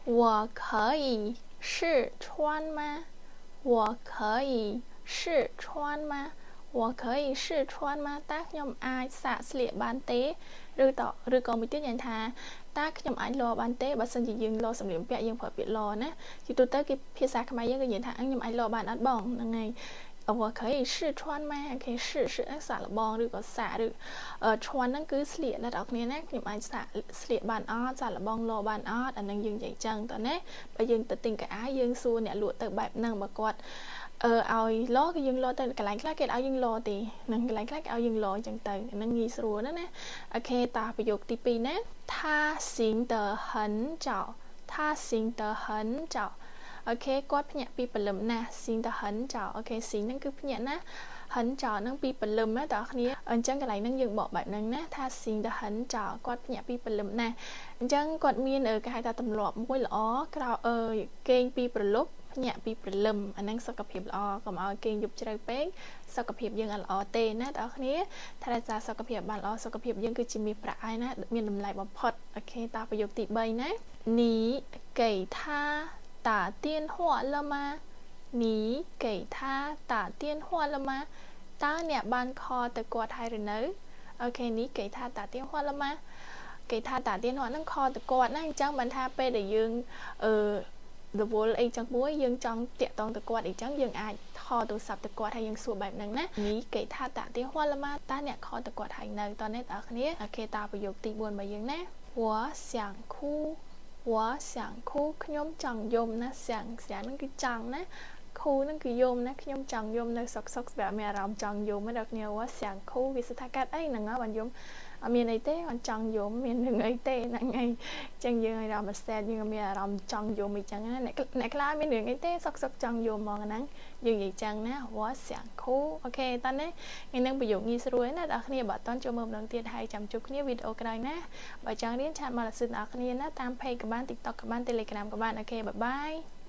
我可以试穿吗我可以试穿吗我可以试穿吗តើខ្ញុំអាចសាកស្លៀកបានទេឬតឬក៏មួយទៀតយ៉ាងថាតើខ្ញុំអាចលបានទេបើសិនជាយើងលសម្លៀកបំពាក់យើងប្រើពាក្យលណាជាទូទៅគេភាសាខ្មែរយើងក៏និយាយថាខ្ញុំអាចលបានអត់បងហ្នឹងហើយ我可以试穿吗 OK 试试សាកល្បងឬក៏សាកឬ 穿ហ្នឹងគឺស្លៀកណាបងប្អូនណាខ្ញុំអាចសាកស្លៀកបានអត់សាកល្បងលបានអត់អានឹងយើងនិយាយចឹងតើណាបើយើងទៅទិញខោអាវយើងសួរអ្នកលក់ទៅបែបហ្នឹងបើគាត់អឺឲ្យលគឺយើងលទៅកន្លែងខ្លះគេឲ្យយើងលទេនឹងកន្លែងខ្លះគេឲ្យយើងលអញ្ចឹងទៅហ្នឹងងាយស្រួលណាណា OK តោះប្រយោគទី2ណា他醒得很早他醒得很早 OK គាត់ភ្ញាក់ពីព្រលឹមណាស់醒得很早 OK 醒ហ្នឹងគឺភ្ញាក់ណា很早ហ្នឹងពីព្រលឹមណាបងប្អូនអញ្ចឹងកន្លែងហ្នឹងយើងបកបែបហ្នឹងណាថា醒得很早គាត់ភ្ញាក់ពីព្រលឹមណាស់អញ្ចឹងគាត់មានគេហៅថាទម្លាប់មួយល្អក្រោអឺគេងពីព្រលប់ភ្ញាក់ពីព្រលឹមអាហ្នឹងសុខភាពល្អកុំឲ្យគេងយប់ជ្រៅពេកសុខភាពយើងអត់ល្អទេណាបងប្អូនថែរក្សាសុខភាពបានល្អសុខភាពយើងគឺជាមាសប្រាក់ហើយណាមានតម្លៃបំផុត OK តប្រយោគទី3ណា你給他打電話了嗎你給他打電話了嗎តើអ្នកបាន call ទៅគាត់ហើយឬនៅ OK 你給他打電話了嗎給他打電話ហ្នឹង call ទៅគាត់ណាអញ្ចឹងបានថាពេលដែលយើងអឺរវល់អីចឹងមួយយើងចង់តាក់តងទៅគាត់អីចឹងយើងអាចថតទូរស័ព្ទទៅគាត់ហើយយើងសួរបែបហ្នឹងណា你給他打電話了嗎តើអ្នក call ទៅគាត់ហើយនៅតោះនេះបងប្អូន OK តប្រយោគទី4របស់យើងណា我想哭我想哭ខ្ញុំចង់យំណា想想ហ្នឹងគឺចង់ណា 哭ហ្នឹងគឺយំណាខ្ញុំចង់យំនៅសុកសុកសម្រាប់មានអារម្មណ៍ចង់យំណាដល់គ្នា我想哭វាស្ថាកាត់អីហ្នឹងបានយំអត់មានអីទេគាត់ចង់យំមានរឿងអីទេហ្នឹងហើយអញ្ចឹងយើងឲ្យអារម្មណ៍ sad យើងមានអារម្មណ៍ចង់យំអីចឹងណាអ្នកអ្នកខ្លះមានរឿងអីទេសុកសុកចង់យំហ្មងហ្នឹងយើងនិយាយចឹងណា我想哭 OK តោះណាថ្ងៃហ្នឹងប្រយោគងាយស្រួលណាបងប្អូនបើអត់តចូលមើលម្ដងទៀតហើយចាំជួបគ្នាវីដេអូក្រោយណាបើចង់រៀន chat មកលសិនអ្នកគ្នាណាតាម page ក៏បាន TikTok ក៏បាន Telegram ក៏បាន OK bye bye.